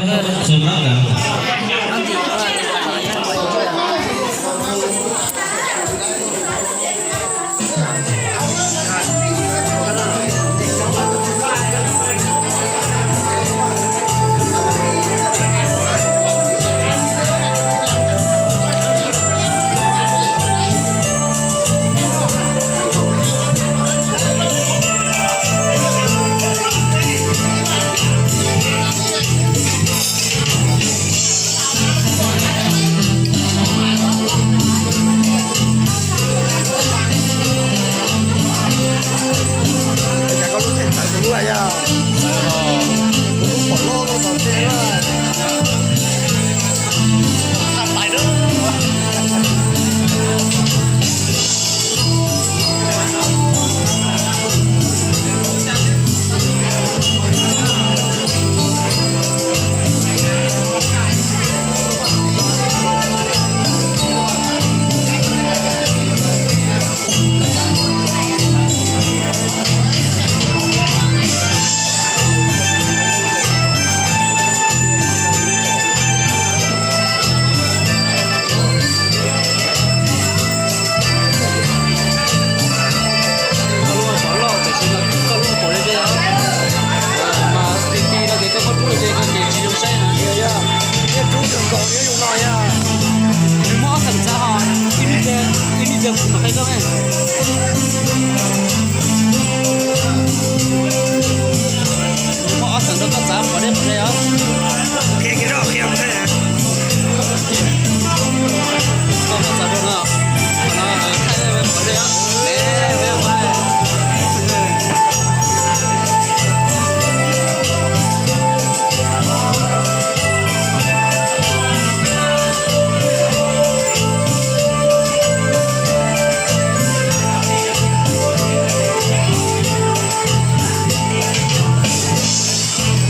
Sawv daws,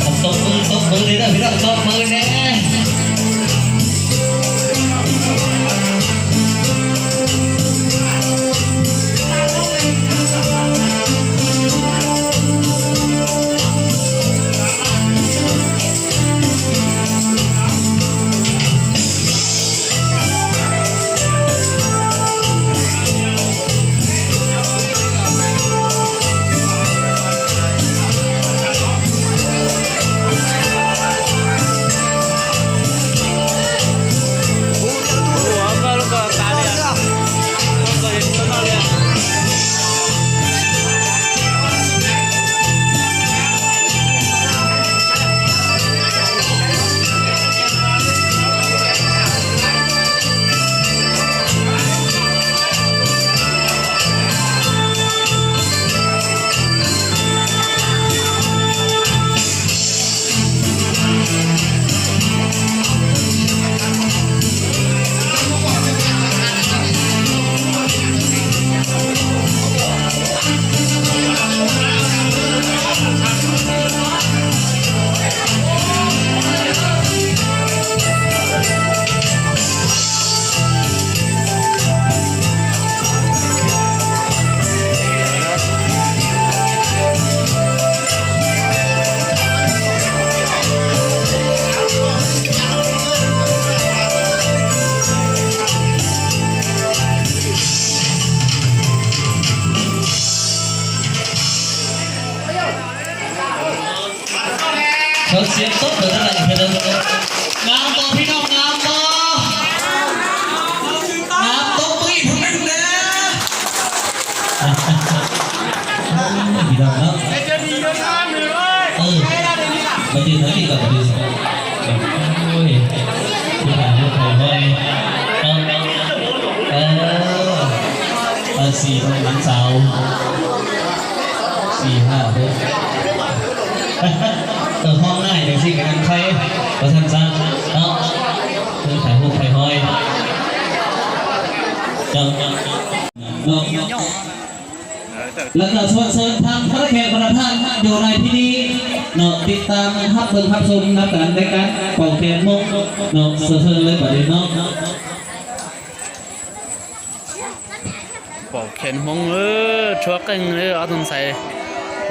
tau pw, tau pw li na, tau pw ne. Khawv xiav tub ntawm tab laj, khawv ntawm, ngam tos phim no, ngam tos, ngam tos pw ib hnub neej na. Phim no na. Mas ces thov li kom ui, thov thov, xis, mab xaus, xis ha, hom nai nws xij nws qhaib, kom thaj xav no, thov thov, thov thov. Lawv kom xua xees thaj thab khej pab thaj yus nai thib ni no, tiv tam hab pawg hab xum nab tas deb kab paum khej Hmoob no, xua xees lawv pam li no. Paum khej Hmoob, rhuav qeej ob tug ntxhais.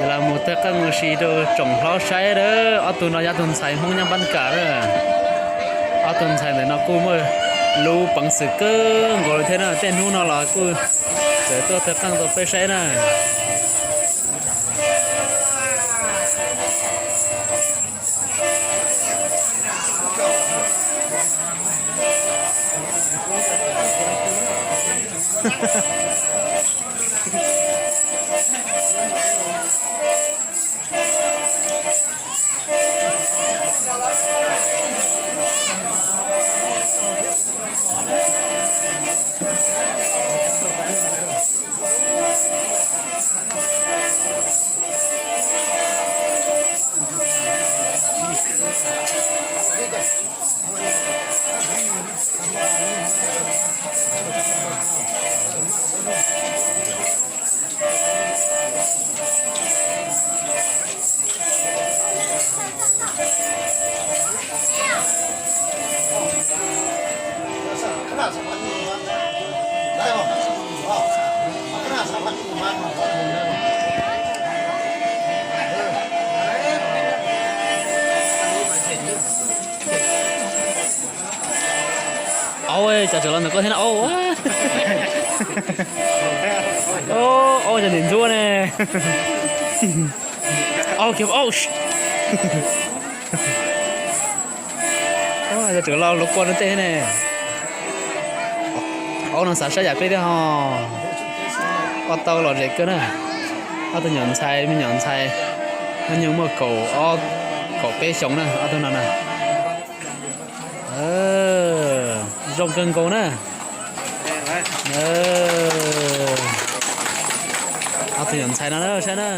Los mus tawg qeej ua si rau tsoom hlob saib lawm. Ob tug no yog ob tug ntxhais Hmoob nyob Npab Kam lawm. Ob tug ntxhais ntawm no kuj muaj lub peev xwm kawg nkaus li thiab na. Tej hnub no los kuj txawm tuaj tawg qeej rau peb saib na. Aub, cas tseem los ntawm koj thiab na aub. Aub, cov niam ntsuab ne. Aub, kiag aub. Cov tseem los luv kua rau tej thiab ne. Aub no xav saib yam peb thiab ho. Ob tug lom zem kawg na. Ob tug nyuam ntxhais, me nyuam ntxhais, hnub nyoog muaj kaum ob, kaum peb xyoos na ob tug no na. Zoo kawg nkaus na. Ob tug nyuam ntxhais no na, saib na.